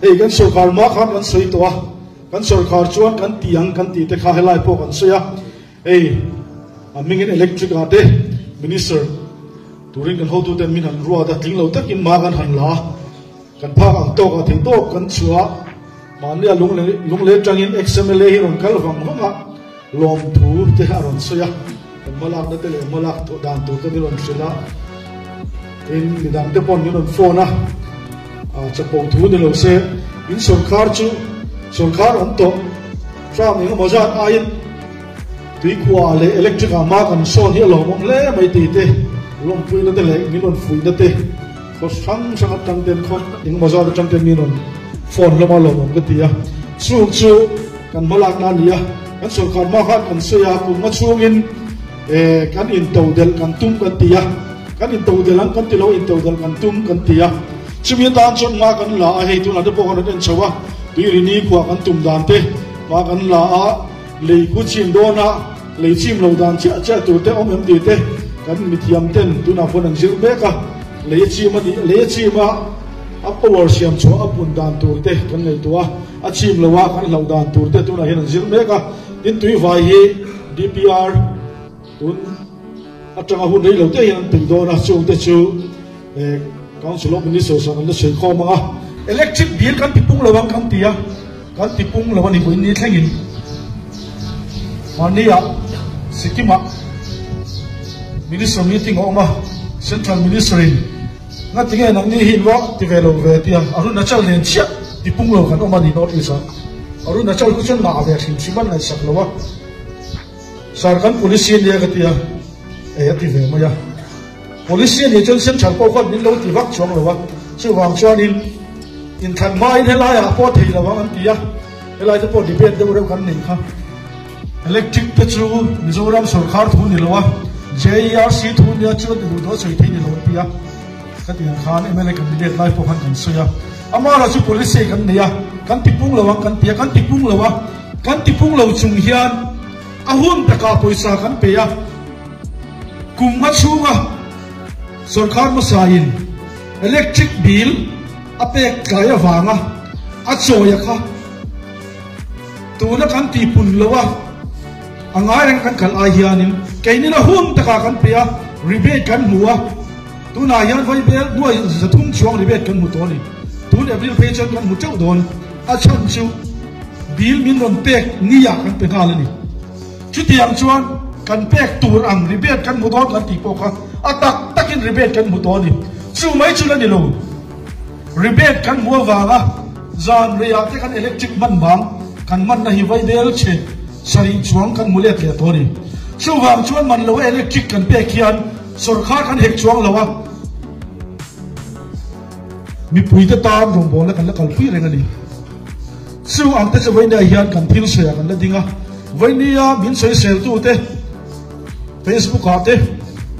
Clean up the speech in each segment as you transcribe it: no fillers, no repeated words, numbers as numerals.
Hei kan sorkar hma khan kan sawi tawh a, kan sorkar chuan kan ti ang kan tih te kha helai pawh kan sawi a. Hei a hmingin electric ah te minister turin kan hotuten min han ruat a, tling lo takin hma kan han la a, kan phak ang tawk ah thei tawk kan chhuah a, mahnia lungle tangin ex-MLA hi rawn kal vang vang a, lawmthu te a rawn sawi a, kan hmalakna te leh hmalak tawh dan tur te min rawn hrilh a, tin midang te paw'n min rawn phone a, chapo thu ni lo se in sawrkhar chu sawrkhar awm tawh tram engemaw zat aiin tuikhuah leh electric ah hma kan sawn hi a lawmawm hle mai tih te lawmpuina te leh min rawn fuihna te khaw hrang hrang atang ten khaw engemaw zat atang ten min rawn phone hlawm a lawmawm ka ti a, chung chu. Kan hmalakna a ni a, kan sorkar hma khan kan sawi a, kum nga chhungin kan intodelh kan tum kan ti a, kan intodelh ang kan ti lo, intodelh kan tum kan ti a. Chumi atan chuan hma kan la a, hei tunah te pawh kan rawn en chho a, tuirini khuah kan tum dan te hma kan la a, lei khu chim dawn a, lei chim lo dan chiah chiah tur te awm em tih te kan mithiam ten tunah paw'n an zir mek a, lei a chim a nih, lei a chim a, a power siam chhuah a pun dan tur te kan ngaihtuah a. A chim lo a, kan hlauh dan tur te tunah hian an zir mek a. Tin, tuivai hi DPR tun atanga hun rei lo te hian an peih dawn a, chung te chu Council of Ministers ah kan la sawi khawm ang a. Electric bill kan ti pung lo ang kan ti a, kan ti pung lo a ni vawiin ni thlengin. Mahnia Sikkim ah Minister meeting a awm a, Central Minister in Nga tinge nangni hi inva ti ve lo ve tia Arunachal nen chiah ti pung lo kan awm a ni North East ah. Arunachal chu chuan ngah ve hrim hrim an ngaihsak lo a, Sir kan policy ania ka tia ei a ti ve mai a. Policy anih chuan Central pawh khuan min lo ti vak chuang lo a, chuvang chuanin inthlan hmain helaiah pawh thei lo ang an ti a, helai te pawh debate deuh reuh kan nei kha. Electric te chu Mizoram sorkar thu ni lo a, JERC thu nia chuan ti duh dawn sawi thei ni lo an ti a, ka ti ang khan mla candidate lai pawh khan kan sawi a, amara chu policy kan nei a, kan ti pung lo ang kan ti a, kan ti pung lo a, kan ti pung lo chung hian a hun takah pawisa kan pe a, kum nga chhunga sorkar hmasain electric bill a pek tlai avanga a chawi a kha. Tuna kan tihpun lo a, a ngai reng kan kal ai hianin keinin a hun takah kan pe a, rebate kan hmu a, tunah hian vaibel nuai 300 chuang rebate kan hmu tawh a ni. Tun April phei chuan kan hmu teuh dawn, a chhan chu bill min rawn pek niah kan pe nghal a ni. Chutiang chuan kan pek tur ang rebate kan hmu dawn kan tih pawh kha a tak takin rebate kan hmu tawh a ni. Chu mai chu la ni lo. Rebate kan hmu avanga zan reiah te kan electric hman bang kan hmanna hi vaibel chhe sarih chuang kan hmu let leh tawh a ni. Chuvang chuan man loa electric kan pek hian sawrkhar kan hek chuang lo a, mipuite tan rawngbawlna kan la kalpui reng a ni. Chu ang te chu Vainia hian kan thil sawiah kan la ding a, Vainia min sawiseltute Facebook ah te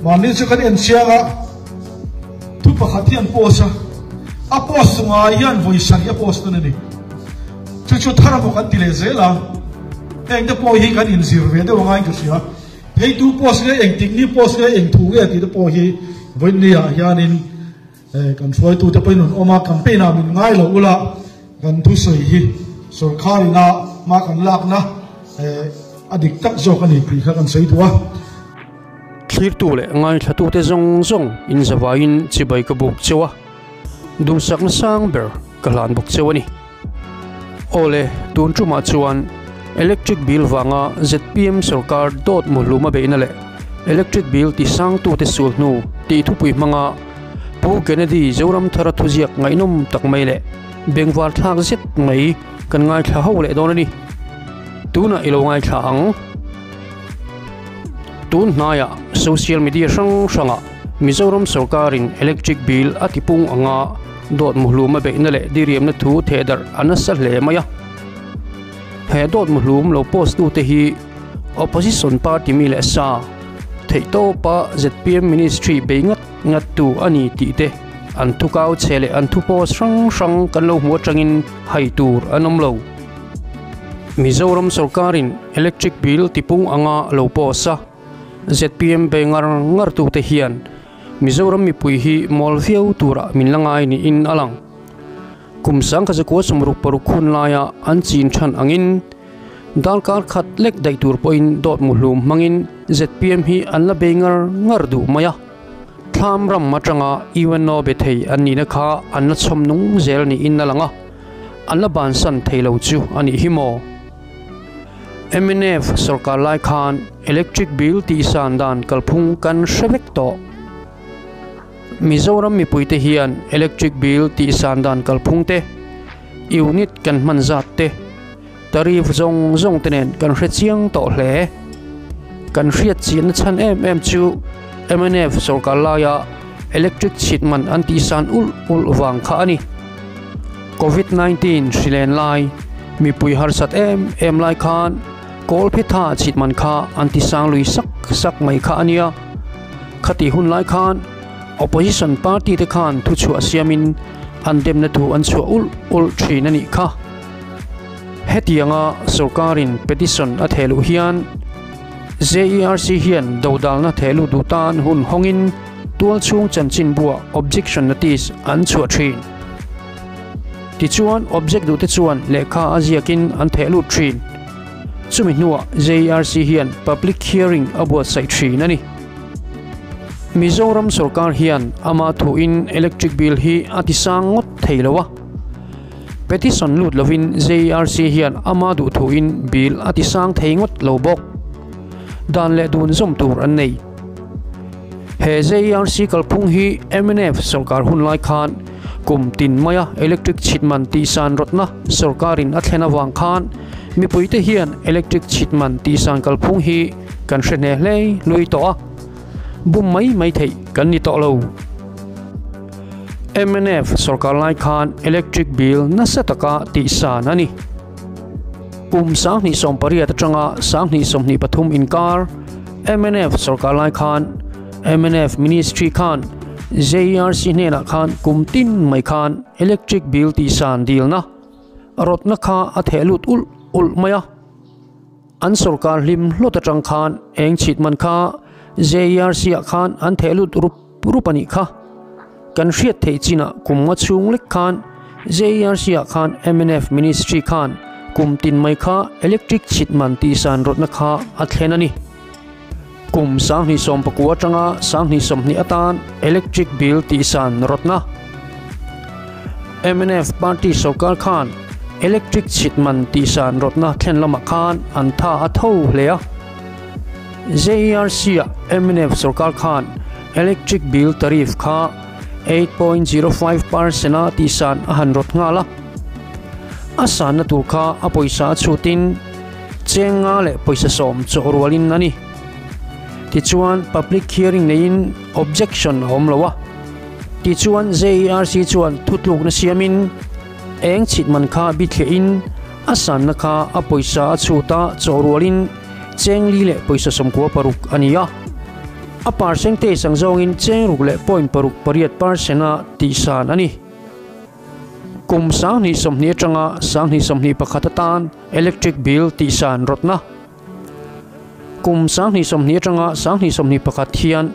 mahni chu kan en chiang a, Thu pakhat hi an post a, a post chungah hian vawi sarih a post dawn a ni. Chu chu thar emaw kan ti leh zel a, heng te pawh hi kan inzir ve deuh angain ka hria. Pheitu post nge engtik ni post nge eng thu nge tih te pawh hi vawiin ah hianin kan hruaitute pawhin rawn awm a, campaign ah min ngai lo ula kan thusawi hi sorkar ina hma kan lakna a dik tak zawk a ni tih kha kan sawi duh a. Thlirtu leh ngaithlatute zawng zawng inzavaiin chibai ka buk cheu a, duhsakna sang ber ka hlan bawk cheu a ni. Awle, tun tumah chuan electric bill vanga zpm sorkar dawt muhlum a beihna leh electric bill tisangtute sul hnu tih thupui hmanga Pu Kennedy Zoramthara thuziak ngaihnawm tak mai leh bengvar thlak zet mai kan ngaithla ho leh dawn a ni. Tunah i lo ngaithla ang. Tun hnaiah social media hrang hrangah Mizoram sorkarin electric bill a tipung anga dawt muhlum a beihna leh diriamna thu thehdarh a nasa hle mai a. He dawt muhlum lo post tute hi opposition party mi leh sa theihtawpa zpm ministry bei ngat ngat tu a ni tih te an thukau chhe leh an thu post hrang hrang kan lo hmu atangin hai tur an awm lo. Mizoram sorkarin electric bill tipung anga lo post a, zpm be ngar ngar tute hian Mizoram mipui hi mawl viau turah min la ngai niin a lang. Kum 1966 hun laia an chin than angin darkar khat lek daih tur pawhin dawt muhlum hmangin zpm hi an la bei ngar ngar duh mai a. Thlam ram atanga UNO be thei an nihna kha an la chhawm nung zel niin a lang a, an la bansan thei lo chu a nih hi maw? Mnf sorkar lai khan electric bill tihsan dan kalphung kan hre vek tawh. Mizoram mipuite hian electric bill tihsan dan kalphung te, unit kan hman zat te, tariff zawng zawng te nen kan hre chiang tawh hle. Kan hriat chiahna chhan em em chu mnf sorkar laia electric chhit man an tihsan ulh ulh vang kha a ni. Covid 19 hrilen lai, mipui harsat em em lai khan Kawlphetha chhit man kha an tisang lui sak sak mai kha a nia. Khati hun lai khan opposition party te khan thuchhuah siamin an demna thu an chhuah ulh ulh thin a nih kha. Hetianga sorkarin petition a theh luh hian ZERC hian dodalna theh lut duh tan hun hawngin tualchhung chanchinbuah objection notice an chhuah thin. Tichuan object duhte chuan lehkha a ziakin an theh lut thin. Chumi hnuah ZERC hian public hearing a buatsaih thin a ni. Mizoram sorkar hian ama thuin electric bill hi a tisang ngawt thei lo a. Petition lut lovin ZERC hian ama duh thuin bill a tisang thei ngawt lo bawk. Dan leh dun zawm tur an nei. He ZERC kalphung hi mnf sorkar hun lai khan kum tin maia electric chhit man tihsan rawtna sorkarin a thlen avang khan mipuite hian electric chhit man tihsan kalphung hi kan hre hne hlei hlui tawh a, bum mai mai theih kan ni tawh lo. Mnf sorkar lai khan electric bill nasa taka tihsan a ni. Kum 2018 atanga 2023 inkar mnf sorkar lai khan mnf ministry khan ZERC hnenah khan kum tin mai khan electric bill tihsan dilna rawtna kha a theh lut ulh ulh mai a. An sorkar hlim hlawt atang khan eng chhit man kha ZERC ah khan an theh lut rup rup a nih kha. Kan hriat theih chinah kum nga chhung lek khan ZERC ah khan mnf ministry khan kum tin mai kha electric chhit man tihsan rawtna kha a thlen a ni. Kum 2019 atanga 2020 atan electric bill tihsan rawtna mnf party sorkar khan electric chhit man tihsan rawtna thlen lamah khan an tha a tho hle a. ZERC ah mnf sorkar khan electric bill tariff kha 8.05 percent a tihsan a han rawt nghal a. A sanna tur kha a pawisa a chhutin cheng nga leh pawisa sawm chawh rualin a ni. Tichuan public hearing neiin objection a awm lo a. Tichuan ZERC chuan thutlukna siamin eng chhit man kha bithliahin a sanna kha a pawisa a chhut a chawh rualin cheng li leh pawisa 16 a ni a. A percentage ang zawngin cheng ruk leh point paruk pariat percent a tihsan a ni. Kum 2020 atanga 2021 atan electric bill tihsan rawtna. Kum 2020 atanga 2021 hian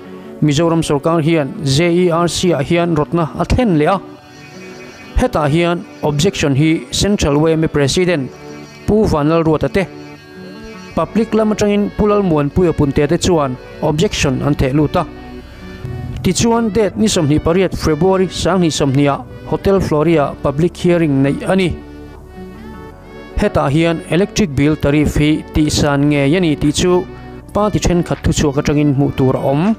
Mizoram sorkar hian ZERC ah hian rawtna a thlen leh a. Hetah hian objection hi Central YMA President Pu Vanlalruata te, Public lam atangin Pu Lalmuanpuia Punte te chuan objection an theh lut a. Tichuan date ni 28 February 2020 ah Hotel Floria public hearing neih a ni. Hetah hian electric bill tariff hi tihsan ngei a ni tih chu party thenkhat thuchhuak atangin hmuh tur a awm.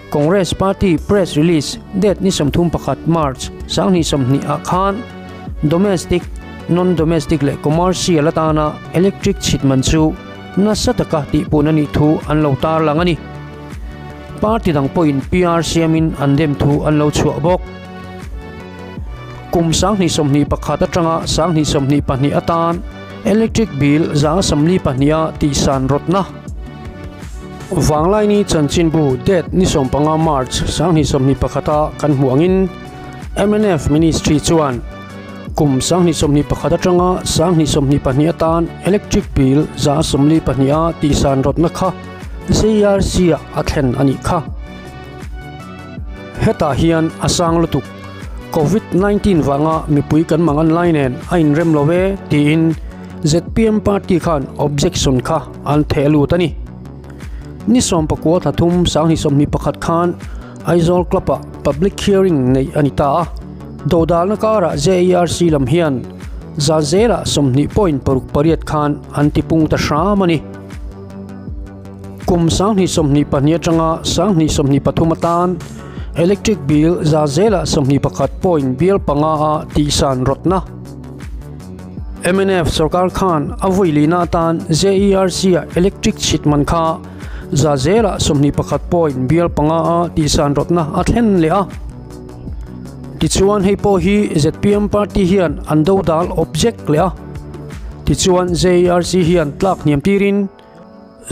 Congress party press release date ni 31 March 2020 ah khan domestic, non-domestic leh commercial atana electric chhit man chu nasa taka tihpun a nih thu an lo tarlang a ni. Party dang pawhin PR siamin an dem thu an lo chhuah bawk. Kum 2021 atanga 2022 atan electric bill 42 a tihsan rawtna. Vanglaini chanchinbu date ni 15 March 2021 a kan hmuh angin mnf ministry chuan kum 2021 atanga 2022 atan electric bill 42 a tihsan rawtna kha ZERC ah a thlen a nih kha. Hetah hian a sang lutuk. Covid 19 vanga mipui kan mangan lai nen a inrem lo ve tiin zpm party khan objection kha an theh lut a ni. Ni 19 thla thum 2021 khan Aizawl Club ah public hearing neih a ni ta a, dodalna karah JERC lam hian za zelah 20.68 khan an tipung ta hram a ni. Kum 2022 atanga 2023 atan electric bill za zelah 21.5 a tihsan rawtna. Mnf sorkar khan a vawi lihna atan JERC ah electric chhit man kha za zelah 21.5 a tihsan rawtna a thlen leh a. Tichuan hei pawh hi zpm party hian an dodal object leh a. Tichuan JERC hian tlak hniam tirin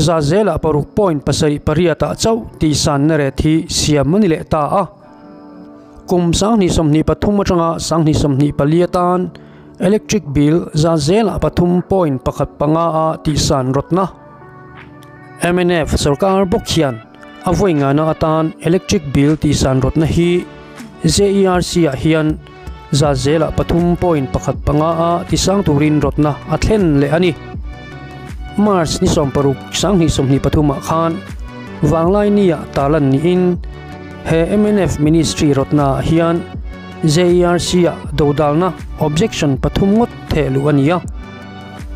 za zelah 6.78 ah chauh tihsanna ret hi siam a ni leh ta a. Kum 2023 atanga 2024 atan electric bill za zelah 3.15 a tihsan rawtna. Mnf sorkar bawk hian a vawi ngaina atan electric bill tihsan rawtna hi JERC ah hian za zelah 3.15 a tisang turin rawtna a thlen leh a ni. March ni 16 2023 ah khan Vanglaini ah tarlan niin he mnf ministry rawtna ah hian JERC ah dodalna objection pathum ngawt theh luh a ni a.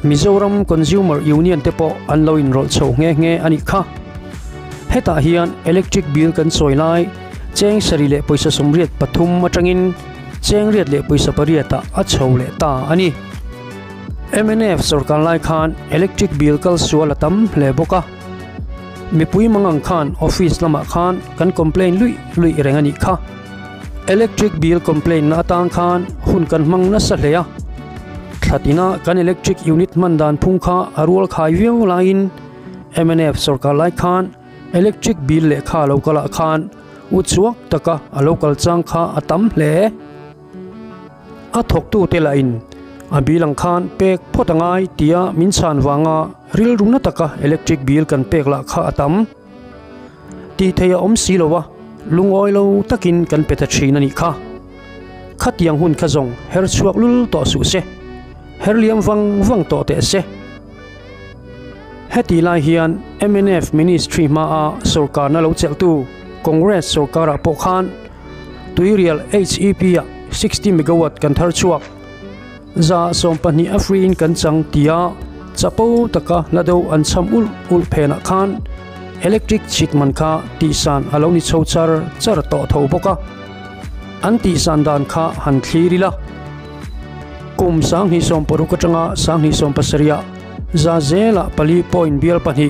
Mizoram Consumer Union te pawh an lo inrawlh chho nghe nghe a nih kha. Hetah hian electric bill kan sawi lai cheng sarih leh pawisa 83 atangin cheng 8.8 ah a chho leh ta a ni. Mnf sorkar lai khan electric bill kal sual a tam hle bawk a. Mipui mangang khan office lamah khan kan complain luih luih reng a nih kha. Electric bill complain na atang khan hun kan hmang nasa hle a. Thlatina kan electric unit hman dan phung kha a rual khai viau laiin mnf sorkar lai khan electric bill lehkha lo kalah khan u chuak taka a lo kal chang kha a tam hle. A thawktu te lahin a bill ang khan pek phawt a ngai tia min chhan vanga rilru na taka electric bill kan pek lah kha a tam. Tih theih a awm si lo a, lungawi lo takin kan pe ta thin a nih kha. Khatiang hun kha zawng her chhuak lul tawh suh se, her liam vang vang tawh teh se. Heti lai hian mnf ministry hmaa sorkarna lo chelhtu Congress sorkarah pawh khan Tuirial HEP ah 60 megawatt kan thar chhuak. 12% a free in kan chang tia chapo taka hla deuh an cham ulh ulh phenah khan electric chhit man kha tihsan a lo ni chho char char tawh tho bawk a. An tihsan dan kha han thlir ila. Kum 2016 atanga 2017 ah za zelah 4.2.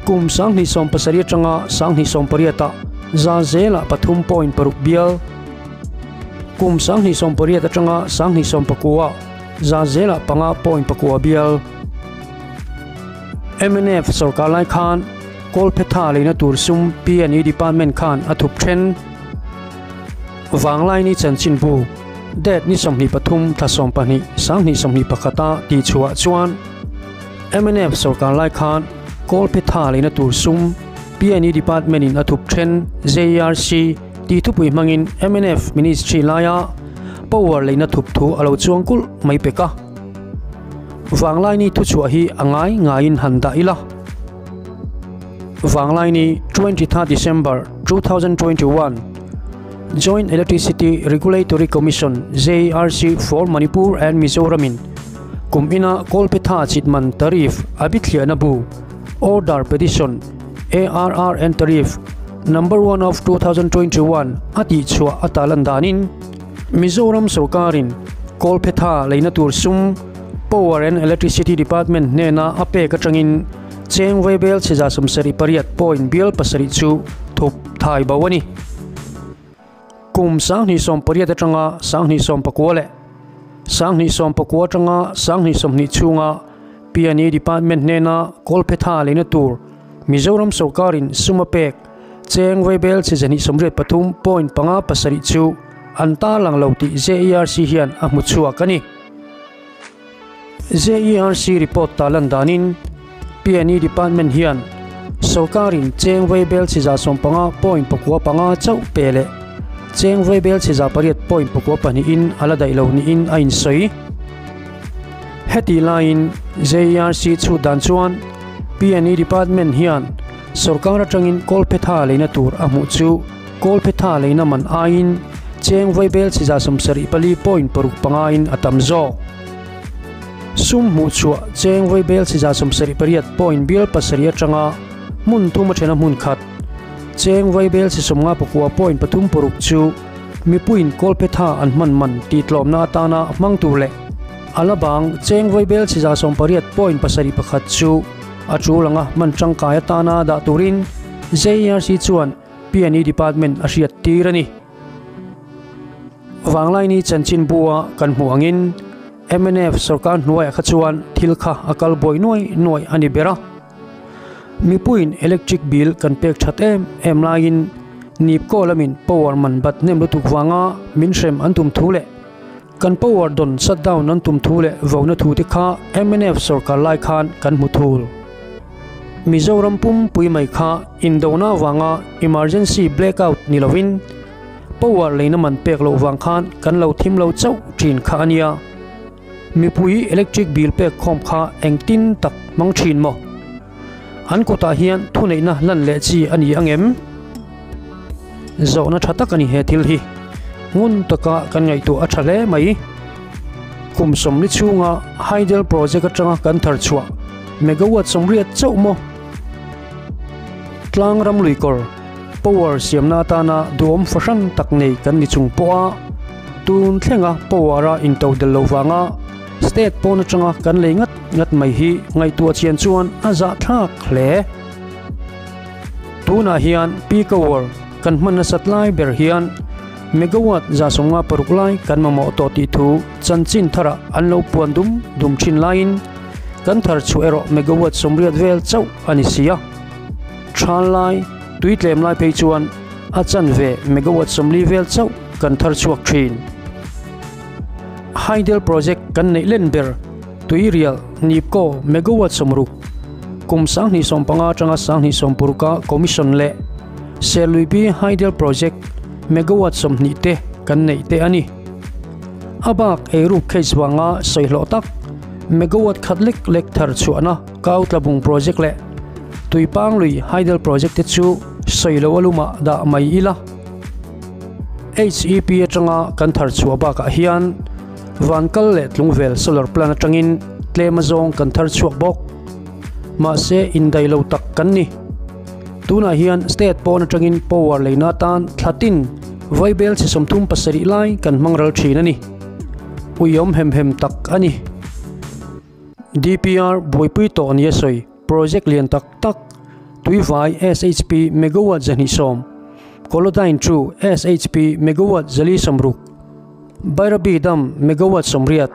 Kum 2017 atanga 2018 ah za zelah 3.6 bial. Kum 2018 atanga 2019 ah za zelah 5.9 bial. Mnf sorkar lai khan Kawlphetha leina tur sum P&E department khan a thup then. Vanglaini chanchinbu date ni 23 thla 12 2021 a tihchhuah chuan mnf sorkar lai khan Kawlphetha leina tur sum P&E department in a thup then JRC tih thupui hmangin mnf ministry laia power leina thup thu a lo chuang kulh mai pek a. Vanglaini thuchhuah hi a ngai ngaiin han dah ila. Vanglaini 23 December 2021 Joint Electricity Regulatory Commission JERC for Manipur and Mizoram in kum ina Kawlphetha chitman tariff a bithliahna bu Order Petition ARR and Tariff Number 1 of 2021 a tihchhuah a talan danin Mizoram sorkarin Kawlphetha leina tur sum Power and Electricity Department hnena a pek atangin cheng vaibel chhiza 78.7 chu thup thai bo a ni. Kum 2018 atanga 2019 leh 2019 atanga 2020 chhunga P&E Department hnena Kawlphetha leina tur Mizoram sorkarin sum a pek cheng vaibel 283.57 chu an tarlang lo tih JERC hian a hmu chhuak a ni. JERC report talan danin P&E Department hian sorkarin cheng vaibel 15.95 chauh pe leh Cheng vaibel chhiza pariat point pakua pahnihin a la daih lo niin a insawi. Hetih laiin JRC chhut dan chuan PNE Department hian sorkar atangin kawlphetha leina tur a hmuh chu kawlphetha leina man aiin cheng vaibel chhiza 74 point paruk pangain a tam zawk. Sum hmuh chhuah cheng vaibel chhiza 78 point bial pasarih atanga hmun thum a thena hmun khat Cheng vaibel chi 50 pakua point pathum paruk chu mipuiin kawlphetha an hman man tih tlawmna atana hmang tur leh a la bang cheng vaibel chi 180 point pasarih pakhat chu a tul anga hman tangkai atana dah turin JRC chuan PNE Department a hriat tir a ni. Vanglaini chanchinbua kan hmuh angin mnf sorkar hnuaiah kha chuan thil kha a kal buai nuai nuai a ni ber a. Mipuiin electric bill kan pek that em em laiin Nipco lamin power man bat hnem lutuk vanga min hrem an tum thu leh kan power dawn shutdown an tum thu leh vona thu te kha mnf sorkar lai khan kan hmu thul. Mizoram pumpui mai kha indona vanga emergency blackout ni lovin power leina man pek loh vang khan kan lo thim lo chauh thin kha a nia. Mipui electric bill pek khawm kha engtin tak hmang thin maw? An kutah hian thuneihna lan leh chi a ni ang em? Zawhna tha tak a ni he thil hi. Ngun taka kan ngaihtuah a tha hle mai. Kum 40 chhunga hydel project atanga kan thar chhuah megawatt 80 chauh maw? Tlang ram lui kawr power siamna atana duhawm fahran tak nei kan ni chung pawha tun thlenga power a intodel lo vanga state pawn atanga kan lei ngat ngat mai hi ngaihtuah chian chuan a zah thlak hle. Tunah hian peak hour kan hman nasat lai ber hian megawatt 156 lai kan mamawh tawh tih thu chanchin tharah an lo puan dum dum thin laiin kan thar chhuah erawh megawatt 80 vel chauh a ni si a. Than lai tui tlem lai phei chuan a chanve megawatt 40 vel chauh kan thar chhuak thin. Hydel project kan neih len ber tui rial Nipco megawatt 60 kum 2015 atanga 2020 a commission leh Serluipi hydel project megawatt 20 te kan neih te a ni. A bak eiruk case wanga sawihlawh tak megawatt khat lek lek thar chhuahna Kautlabung project leh Tuipang lui hydel project te chu sawilo aluma dah mai ila. HEP atanga kan thar chhuah bakah hian Vankal leh Tlungvel solar plant atangin tlem azawng kan thar chhuak bawk. Mahse indai lo tak kan ni. Tunah hian state pawn atangin power leina tan thlatin vaibel chi 37 lai kan hmangral thin a ni. Uiawm hem hem tak a ni. DPR buaipui tawh ni a sawi project lian tak tak Tuivai SHP megawatt 210, Kolodyne chu SHP megawatt 460, Bairabi Dam megawatt 80,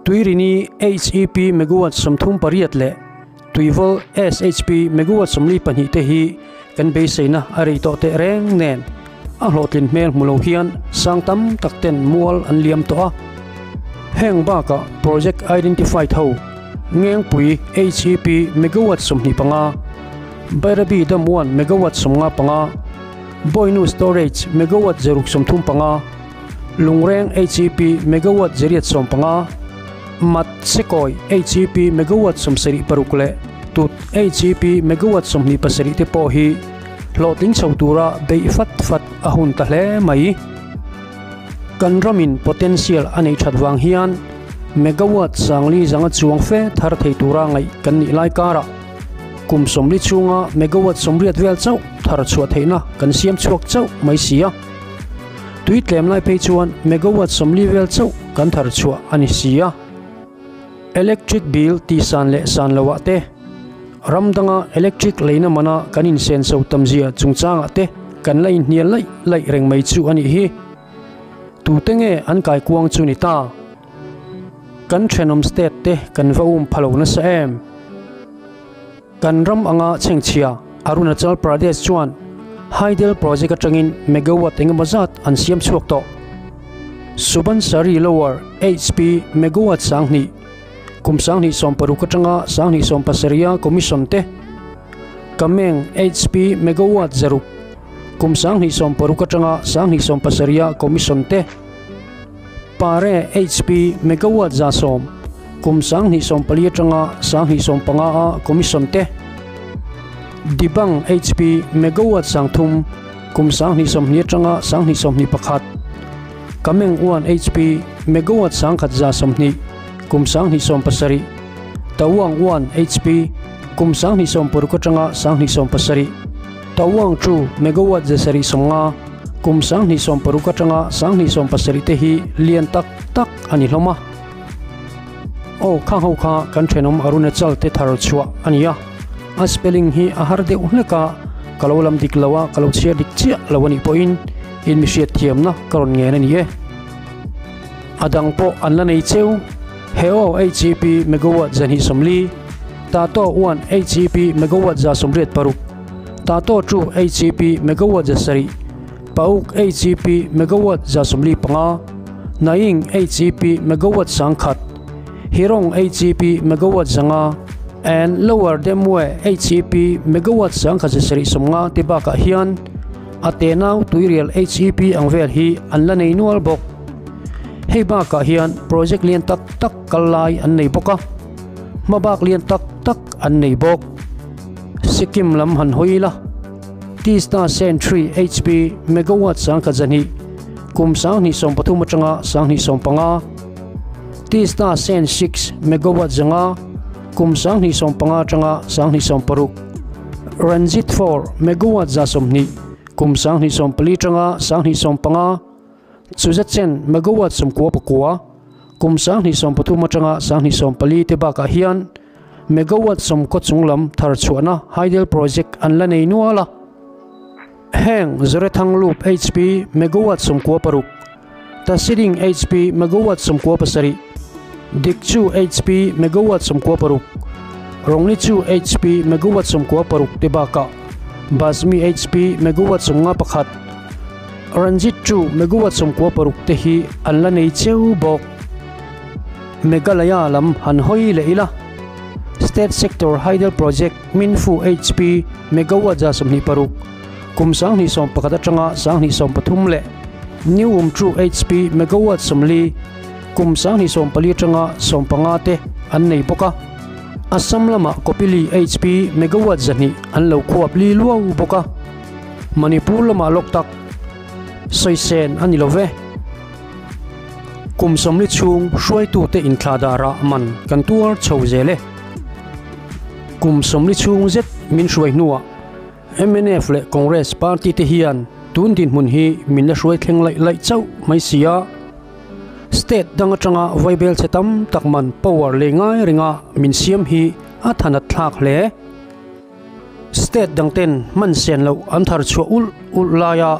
Tuirini HEP megawatt 38 leh Tuivawl SHP megawatt 42 te hi kan beiseina a rei tawh teh reng nen a hlawhtlin hmel hmu lo hian sang tam tak ten mual an liam tawh a. Heng bakah project identified ho Ngengpui HEP megawatt 25, Bairabi Dam 1 megawatt 55, Boinu Storage megawatt 635, Lungreng HEP megawatt 815, Mat Sekawi HEP megawatt 76 leh Tut HEP megawatt 27 te pawh hi hlawhtling chho tura beih fat fat a hun ta hle mai. Kan ramin potential a nei that wang hian megawatt 400 zanga chuang fe thar thei tura ngaih kan nih lai karah kum 40 chhunga megawatt 80 vel chauh thar chhuah theihna kan siam chhuak chauh mai si a. Tui tlem lai phei chuan megawatt 40 vel chauh kan thar chhuah a ni si a. Electric bill ti san leh san loah te, ramdanga electric leina mana kan insen so tamzia chungchangah te kan la inhnial laih laih reng mai chu a nih hi. Tute nge an kai kuang chu ni ta? Kan thenawm state te kan va um phalo nasa em? Kan ram anga chhengchhia Arunachal Pradesh chuan hydel project atangin megawatt engemaw zat an siam chhuak tawh. Subansari Lower HP megawatt 2000 kum 2016 atanga 2017 a commission te Kameng HP megawatt 600. kum 2016 atanga 2017 a commission te. Pare HP megawatt 110, kum 2014 atanga 2015 a commission te. Dibang HP megawatt 30, kum 2020 atanga 2021. Kameng 1 HP megawatt 1120, kum 2017. Tawang 1 HP, kum 2026 atanga 2017. Tawang 2 megawatt 750, kum 2016 atanga 2017 te hi lian tak tak a ni hlawm a. Aw khang ho kha kan thenawm Arunachal te thar chhuah a ni a, a spelling hi a har deuh hlek a, ka lo lam dik lo a, ka lo chhiar dik chiah lo a nih pawhin in mi hriat thiamna ka rawn ngen a ni e. A dang pawh an la nei cheu, he aw HEP megawatt 240, Tato 1 HEP megawatt 186, Tato 2 HEP megawatt 7, Pauk HEP megawatt 145, Naing HEP megawatt 1000, Hirong HEP megawatt 500 and Lower Demwe HEP megawatt 1750 te bakah hian a tenau tuirial HEP ang vel hi an la nei nual bawk. Hei bakah hian project lian tak tak kal lai an nei bawk a, hmabak lian tak tak an nei bawk. Sikkim lam han hawi ila, Tista Sen 3 HP megawatt 1200, kum 2013 atanga 2015, Tista Sen 6 megawatt 500, kum 2015 atanga 2016, Ranjit 4 megawatt 20, kum 2014 atanga 2015, Chuzachen megawatt 99, kum 2013 atanga 2014 te bakah hian megawatt 90 chung lam thar chhuahna hydel project an la nei nual a. Heng Zorethang Loop HP megawatt 96, Tasiding HP megawatt 97, Dikchu HP megawatt 96, Rongnichu HP megawatt 96 te bakah Basmi HP megawatt 51, Ranjit 2 megawatt 96 te hi an la nei cheu bawk. Meghalaya lam han hawi leh ila, State Sector Hydel Project Minfu HP megawatt 26, kum 2011 atanga 2013 leh New Umtru HP megawatt 40, kum 2014 atanga 15 te an nei bawk a. Assam lamah Kopili HP megawatt 200 an lo khuap li luau bawk a. Manipur lamah Loktak sawi sen a ni lo ve. Kum 40 chhung hruaitute inthlahdar ah man kan tuar chho zel e. Kum 40 chhung zet min hruai hnuah mnf leh Congress party te hian tun dinhmun hi min la hruai thleng laih laih chauh mai si a. State dang atanga vaibel che tam tak man power lei ngai ringa min siam hi a thanat thlak hle. State dang ten man sen loh an thar chhuah ulh ulh laia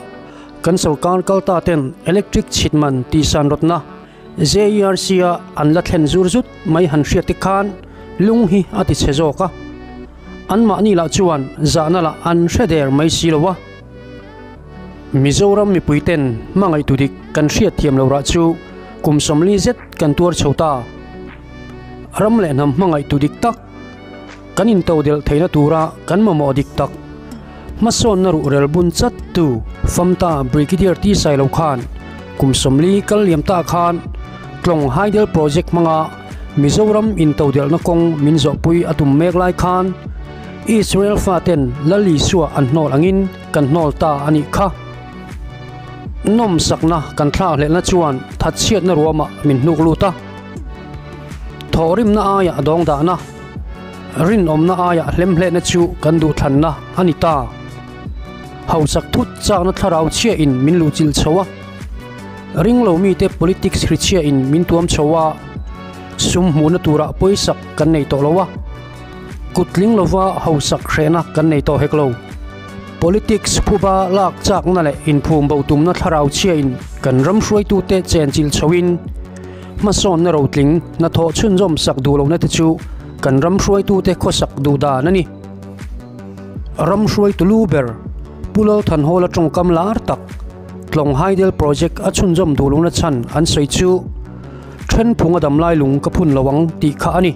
kan sorkar kalta ten electric chhit man tihsan rawtna ZERC a an la thlen zur zut mai han hriat te khan lung hi a ti chhe zawk a. Anmahni lah chuan zahna lah an hre der mai si lo a. Mizoram mipui ten hmangaihtu dik kan hriat thiam lo rah chu kum 40 zet kan tuar chho ta. Ram leh hnam hmangaihtu dik tak, kan intodelh theihna tura kan mamawh dik tak, hmasawnna ruhrel bun chat tu Famta Brigadier T Sailo khan kum 40 kal liam ta khan Tlawng Hydel Project hmanga Mizoram intodelhna kawng min zawhpui a tum mek lai khan Israel faten Lal Isua an hnawl angin kan hnawl ta a nih kha. Nawmsakna kan thlakhlelhna chuan thatchhiatna ruamah min hnuk lut a. Thawhrimna aiah dawngdahna, rinawmna aiah hlemhlehna chu kan duhthlanna a ni ta. Hausak thut chakna thlarau chhiain min luhchilh chho a. Ringlo mite politics hri chhiain min tuam chho a, sum hmuhna turah pawisak kan nei tawh lo a. Kutling lova hausak hrehna kan nei tawh hek lo. Politics phuba lak chakna leh inphum bo tumna thlarau chhiain kan ram hruaitute chenchilh chhoin hmasawnna rotling hnathawh chhunzawm sak duh lohna te chu kan ram hruaitute khawsak duh dan a ni. Ram hruaitu lu ber Pu Lalthanhawla tawngkam lar tak Tlawng Hydel Project a chhunzawm duh lohna chhan an sawi chu Thenphung a damlai lung ka phun lo ang tih kha a ni.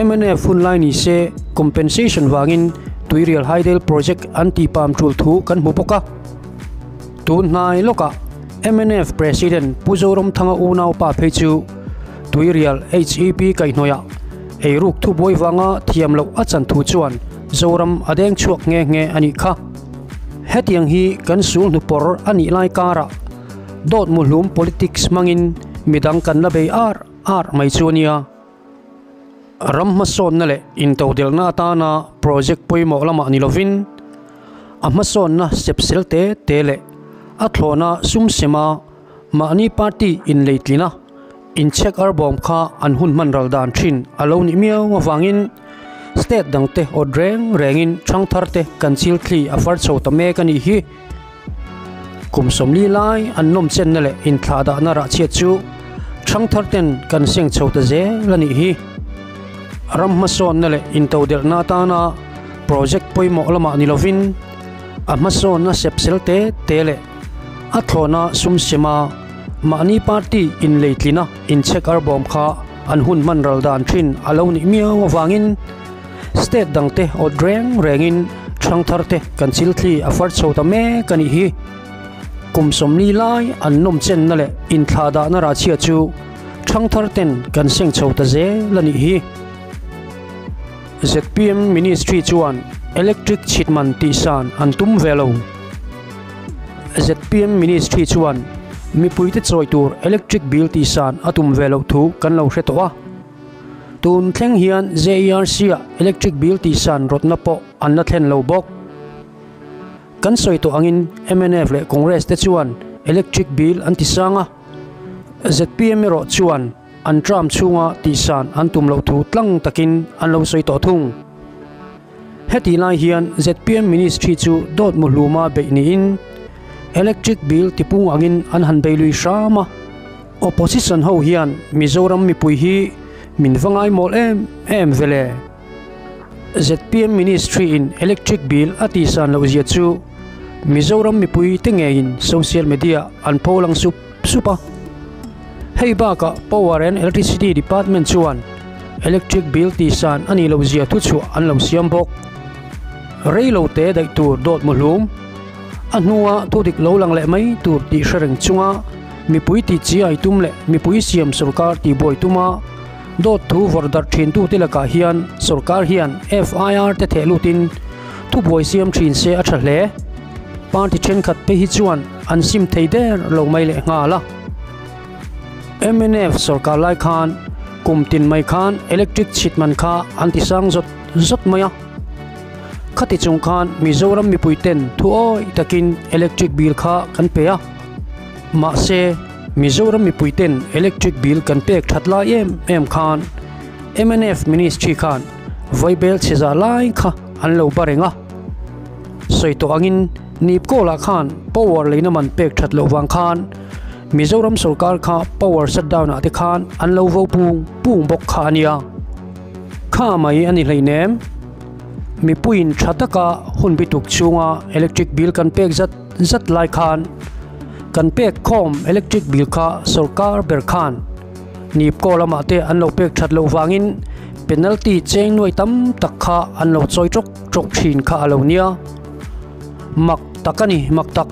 Mnf hunlai ni se compensation vangin Tuirial Hydel Project an tih pam tul thu kan hmu bawk a. Tun hnai lawkah mnf President Pu Zoramthanga unaupa phei chu Tuirial HEP kaihhnawihah eiruk thubuai vanga thiam loh a chan thu chuan Zoram a deng chhuak nghe nghe a nih kha. Hetiang hi kan sul hnupawr a nih lai karah dawt muhlum politics hmangin midang kan la bei ar ar mai chu a nia. Ram hmasawnna leh intodelhna atana project pawimawh lamah ni lovin a hmasawnna sepsel te te leh a thlawhna sum sema mahni party inleitlina inchhek arbawm kha an hun hman ral dan thin a lo nih miau avangin state dangte awt reng rengin thangtharte kan chilthli a far chho ta mek a nih hi. Kum 40 lai an nawm chenna leh inthlahdahna rah chhiat chu thangthar ten kan seng chho ta zel a nih hi. Ram hmasawnna leh intodelhna atana project pawimawh lamah ni lovin a hmasawnna sepsel te te leh a thlawhna sum sema mahni party inleitlina inchhek arbawm kha an hun hman ral dan thin a lo nih miau avangin State dangte awt reng rengin thangthar te kan chilthli a far chho ta mek a nih hi. Kum 40 lai an nawm chenna leh inthlahdahna rahchhia chu thangthar ten kan seng chho ta zel a nih hi. Zpm Ministry chuan Electric chhitman tihsan an tum ve lo. Zpm Ministry chuan mipuite chawi tur electric bill tihsan a tum ve loh thu kan lo hre tawh a. Tun thleng hian JERC-ah electric bill tihsan rawtna pawh an la thlen lo bawk. Kan sawi tawh angin mnf leh Congress te chuan electric bill an ti sang a, zpm erawh chuan an term chhunga tihsan an tum loh thu tlang takin an lo sawi tawh thung. Hetih lai hian zpm ministry chu dawt muhluma beih niin electric bill tipung angin an han bei lui hram a. Opposition ho hian Mizoram mipui hi min va ngaimawl em em vele. Zpm ministry in electric bill a tihsan loh zia chu Mizoram mipui te ngeiin social media an pholang sup sup a. Hei bakah Power and Electricity Department chuan electric bill tihsan a nih loh zia thuchhuah an lo siam bawk. Reilo te daih tur dawt muhlum a hnua thudik lo lang leh mai tur tih hre reng chunga Mipui tih chi ai tum leh mipui siam sorkar tih buai tuma dawt thu vawrh darh thintute lakah hian sorkar hian FIR te theh lutin thubuai siam thin se a tha hle. Party thenkhat te hi chuan an sim thei der lo mai leh nghal a. Mnf sorkar lai khan kum tin mai khan electric chhit man kha an ti sang zawt zawt mai a. Khati chung khan Mizoram mipui ten thu awih takin electric bill kha kan pe a. Mahse, Mizoram mipuiten electric bill kan pek that lai em em khan mnf ministry khan vaibel chhe za lai kha an lo ba reng a. Sawi tawh angin Nipkawlah khan power leina man pek that loh vang khan Mizoram sorkar kha power shutdown ah te khan an lo vo pung pung bawk kha a nia. Kha mai a ni hleinem. Mipuiin tha taka hun bituk chhunga electric bill kan pek zat zat lai khan kan pek khawm electric bill kha sorkar ber khan Nipco lamah te an lo pek that loh vangin penalty cheng nuai tam tak kha an lo chawi tawk tawk thin kha a lo nia. Mak tak a ni, mak tak.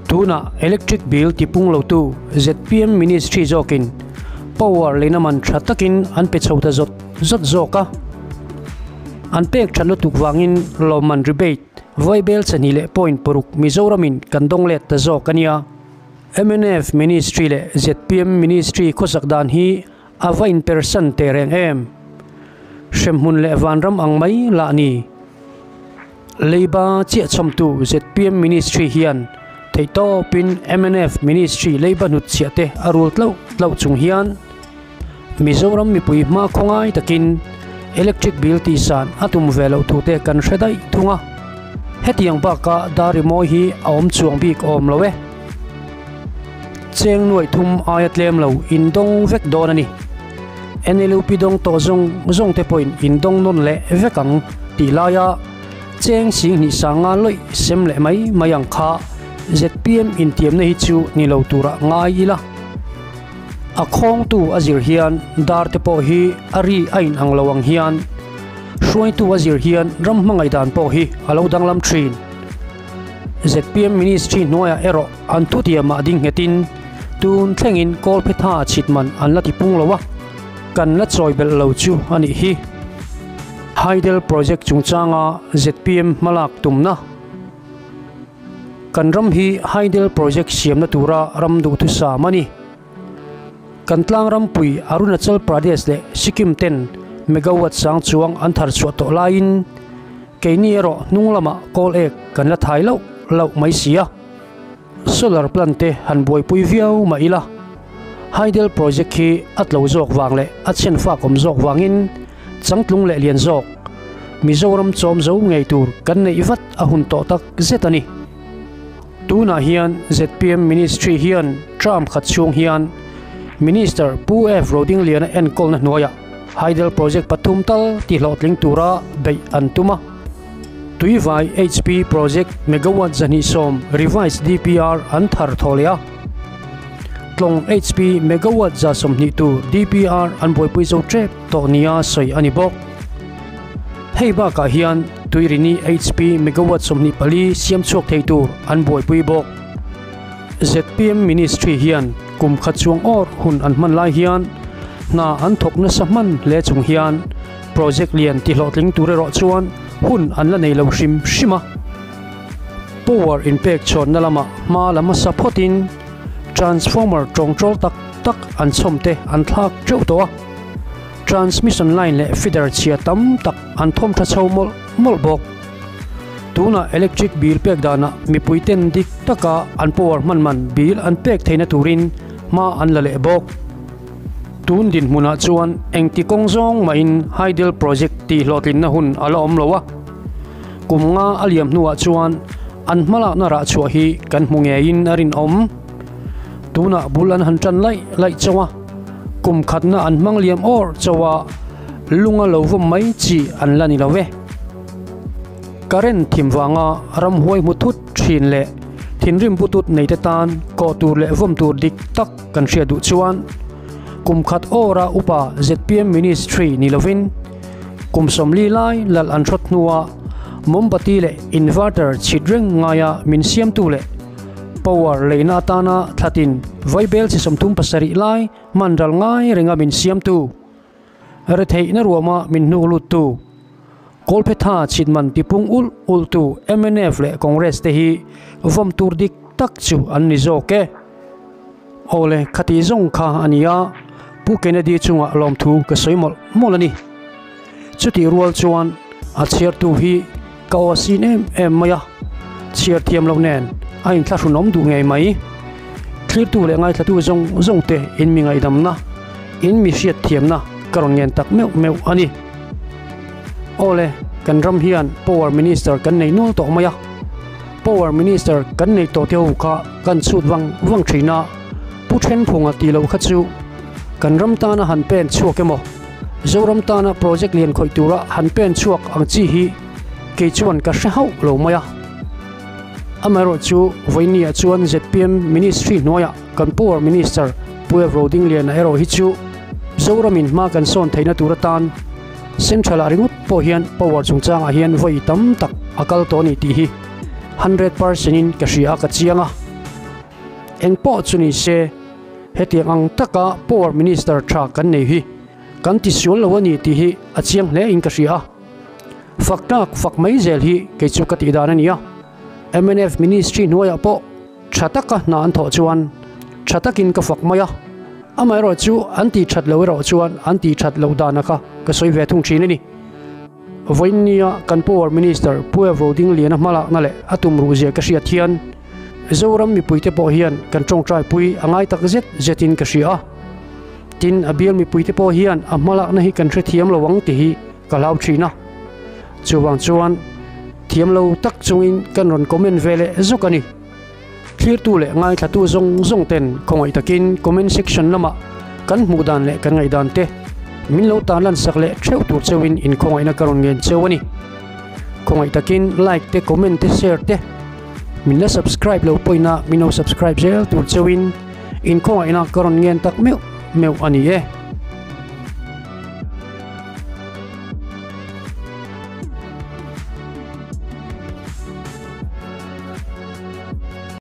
Tunah electric bill tipung lotu zpm ministry zawkin power leina man tha takin an pe chho ta zawt zawt zawk a. An pek that lutuk vangin lawmman rebate Vaibel chahnih leh point paruk Mizoramin kan dawng let ta zawk a nia. Mnf Ministry leh zpm Ministry khawsak dan hi a va inpersan teh reng em? Hremhmun leh vanram ang mai lah ni. Leiba chiah chhawmtu zpm Ministry hian theihtawpin mnf Ministry leiba hnutchhiah te a rul tlauh tlauh chung hian Mizoram mipui hma khawngai takin electric bill tihsan a tum ve loh thu te kan hre daih thung a. Hetiang bakah dar rimawi hi a awm chuang bik awm lo e. Cheng nuaih thum aia tlem lo indawng vek dawn a ni. NLUP dawng tawh zawng zawng te pawhin indawng nawn leh vek ang tih laia cheng singhnih sanga lawih sem leh mai mai ang kha zpm intiamna hi chu ni lo turah ngai ila. A khawngtu a zir hian dar te pawh hi a ri a in ang lo ang hian. Hruaitu a zir hian ram hmangaih dan pawh hi a lo danglam thin. Zpm Ministry hnuaiah erawh an thutiamah ding nghetin tun thlengin Kawlphetha chhit man an la tipung lo a, kan la chawi belh lo chu a nih hi. Hydel Project chungchanga zpm hmalak tumna. Kan ram hi Hydel Project siamna tura ram duhthusam a ni. Kan tlang rampui Arunachal Pradesh leh Sikkim ten megawatt sang chuang an thar chhuah tawh laiin keini erawh hnung lamah kawl ek kan la thai loh loh mai si a. Solar plant te han buaipui viau mah ila Hydel project hi a tlo zawk vang leh a chhen fak awm zawk vangin changtlung leh lian zawk Mizoram chawm zo ngei tur kan neih vat a hun tawh tak zet a ni. Tunah hian zpm Ministry hian term khat chhung hian Minister Pu F Rodingliana enkawlna hnuaiah Hydel Project pathum tal tihlawhtling tura beih an tum a. Tuivai HP Project megawatt 210 revised DPR an thar thaw leh a. Tlawng HP megawatt 120 tur DPR an buaipui zo tep tawh nia sawi a ni bawk. Hei bakah hian Tuirini HP megawatt 24 siam chhuak thei tur an buaipui bawk. Zpm Ministry hian kum khat chuang awr hun an hman lai hian hna an thawk nasa hman hle chung hian project lian tihlawhtling tur erawh chuan hun an la nei lo hrim hrim a. Power inpek chhawnna lamah hma la hmasa phawtin transformer tawngtawl tak tak an chhawm te an thlak teuh tawh a. Transmission line leh feeder chhia tam tak an thawm tha chho mawlh mawlh bawk. Tunah electric bill pek danah mipui ten dik taka an power hman man bill an pek theihna turin hma an la leh bawk. Tun dinhmunah chuan engti kawng zawng mahin Hydel project tih hlawhtlinna hun a la awm lo a. Kum nga a liam hnuah chuan an hmalakna rah chhuah hi kan hmu ngeiin a rinawm. Tunah bul an han tan laih laih chauh a. Kum khatna an hmang liam awr chauh a, lunga lo vawm mai chi an la ni lo ve. Current thim vanga ramhuai hmu thut thin leh thinrim putut nei te tan kawh tur leh vawm tur dik tak kan hriat duh chuan kum khat awra upa zpm ministry ni lovin kum 40 lai lal an hrawt hnua mombati leh inverter chhit reng ngaia min siamtu leh Power leina atana thlatin vaibel chi 37 lai hman ral ngai renga min siamtu, retheihna ruama min hnuk luttu, Kawlphetha chhitman tipung ulh ulhtu mnf leh Congress te hi vawm tur dik tak chu an ni zawk e. Awle, khati zawng kha a ni a, Pu Kennedy chungah lawmthu ka sawi mawlh mawlh a ni. Chutih rual chuan a chhiartu hi ka aw sin em em mai a, chhiar thiam loh nen a inthlahrunawm duh ngei mai. Thlirtu leh ngaithlatu zawng zawng te in mi ngaihdamna, in mi hriat thiamna ka rawn ngen tak meuh meuh a ni. Awle, kan ram hian Power Minister kan nei nual tawh mai a, Power Minister kan nei tawh te ho kha kan chhut vang vang thin a, Pu Thenphunga tih loh kha chu kan ram tana han pen chhuak emaw? Zoram tana project lian khawih tura han pen chhuak ang chi hi kei chuan ka hre hauh lo mai a. Amaherawh chu vawinia chuan zpm Ministry hnuaiah kan Power Minister Pu Ev Rodingliana erawh hi chu Zoramin hma kan sawn theihna tur atan Central ah ringawt pawh hian power chungchangah hian vawi tam tak a kal tawh a ni tih hi 100% in ka hria a ka chiang a. Eng pawh chu ni se, hetiang ang taka Power Minister tha kan nei hi kan ti sual lo a ni tih hi a chiang hle in ka hria a. Fak tlak fak mai zel hi kei chu ka tih dan a ni a. Mnf Ministry hnuaiah pawh tha taka hna an thawh chuan tha takin ka fak mai a. Amaherawh chu an tih that lo erawh chuan an tih that loh dana kha ka sawi ve thung thin a ni. Vawiinnia kan Power Minister Pu Ev Rodingliana hmalakna leh a tum ruhzia ka hriat hian Zoram mipuite pawh hian kan tawngtai pui a ngai tak zet zetin ka hria a. Tin, a bial mipuite pawh hian a hmalakna hi kan hrethiam lo ang tih hi ka hlau thin a. Chuvang chuan thiam lo tak chungin kan rawn comment ve leh zuk a ni. Thlirtu leh ngaithlatu zawng zawng ten khawngaih takin comment section lamah kan hmuh dan leh kan ngaihdan te min lo tan lan sak leh theuh tur cheuhin inkhawngaihna ka rawn ngen cheu a ni. Khawngaih takin like te comment te share te min la subscribe lo pawhin a min lo subscribe zel tur cheuhin inkhawngaihna ka rawn ngen tak meuh meuh a ni e.